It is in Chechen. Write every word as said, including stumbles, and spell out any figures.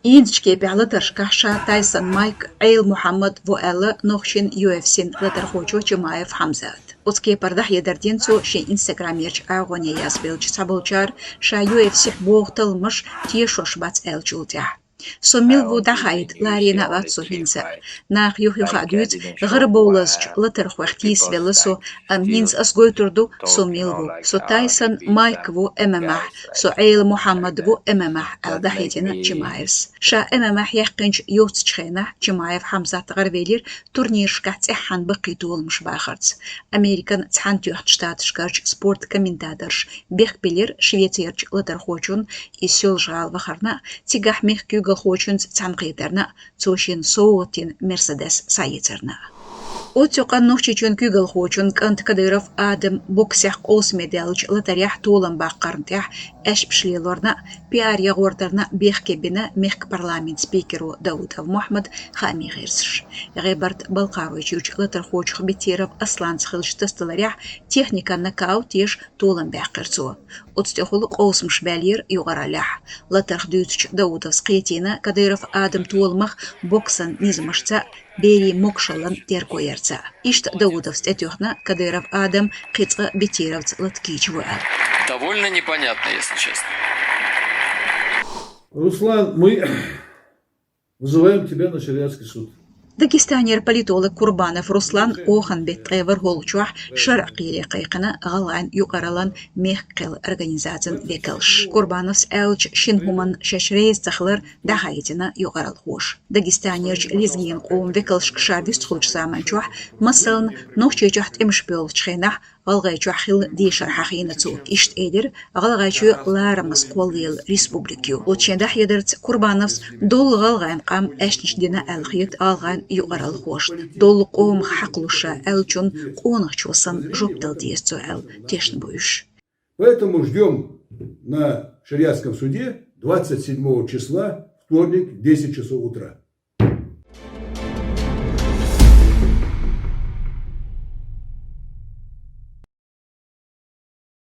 Инзачу кепехь латаршкахь ша Тайсон Майк, Ӏела Мухьаммад ву аьлла нохчийн U F C-н латархочо Чимаев Хьамзат. Оцу кепара дӀахьедар дина цо шен инстаграмерчу агӀоне язбеллачу цхьаболчара, ша U F C-хь боху талламаш тешош бац аьллачул тӀаьхьа. Со мила ву дӀахаийта ларийна а вац со хӀинца. Наха юх-юха а дуьйцу, гӀарабовлазчу латархойх тийсавелла со, амма хӀинца ас гойтур ду, со мила ву. Со Тайсон Майк ву М М А-хь, со Ӏела Мухьаммад ву М М А-хь, аьлла дӀахьедина Чимаевс. Ша М М А-хь яьккхинчу йоццачу хенахь Чимаев Хьамзат гӀаравелира турнирашкахь цӀеххьана баккхий толамаш бахарца. Американ Цхьаьнатоьхначу Штаташкарчу спорт комментаторша бехк биллира Швецерчу латархочунна, иза Соьлжа-ГӀала вахарна а, цигахь мехкан куьйгалхочуьнца цхьаьнакхетарна а, цо шена совгӀат дина Мерседес схьаэцарна а. Оццу юкъанна Нохчийчоьнан куьйгалхочун кӀанта Кадыров Адама боксехь къовсаме даьллачу латарехь толам баккхарна тӀехь аьшпаш лелорна а, пиар ягӀордарна а бехке бина мехкан парламентан спикеро Даудов Мухьаммада хаамийн гӀирсаша. ГӀебарта Балкхаройчуьрчу латархочух Бетиров Асланца хиллачу тасадаларехь техникан нокаут еш толам баьккхира цо. Оцу тӀехула къовсамаш баьллера юкъараллехь. Латарх дуьйцучу Даудовс кхетийна Кадыров Адама толамах боксан низамашца а, берийн могушаллан теркоярца а. Иштта Даудовс тӀетоьхна Кадыров Адама кхин цкъа Бетировца лата кийча ву аьлла. Довольно непонятно, если честно. Руслан, мы вызываем тебя на шариатский суд. Дагестанера политолог Курбанов Руслан оханан беттан ткъе ворхӀалгӀачохь шарӀан кхеле кхайкхина гӀалгӀайн юкъараллин мехкан кхелан организацин векалш. Курбановс аьллачу шина хӀуманна шаьш реза ца хилар дӀахаийцина юкъараллхоша. Дагестанерчу лезгийн къоман векалшка ша вистхуьлучу заманчохь, масална, Нохчийчохь тӀемаш боьлхучу хенахь, ГӀалгӀайчохь хилла дешар хьахийна цо. Иштта элира, ГӀалгӀайчоь ларамаза кхоллаелла республика ю. Оцу шен дӀахьедарца Курбановс доллу гӀалгӀайн къам аьшнаш дина аьлла хета гӀалгӀайн юкъараллхошна. Доллу къомах хьакхалуш ша аьллачунна къонахчо санна жоп дала деза цо аьлла, тешна бу уьш. Поэтому ждём на шариатском суде двадцать седьмого числа, вторник, десять часов утра.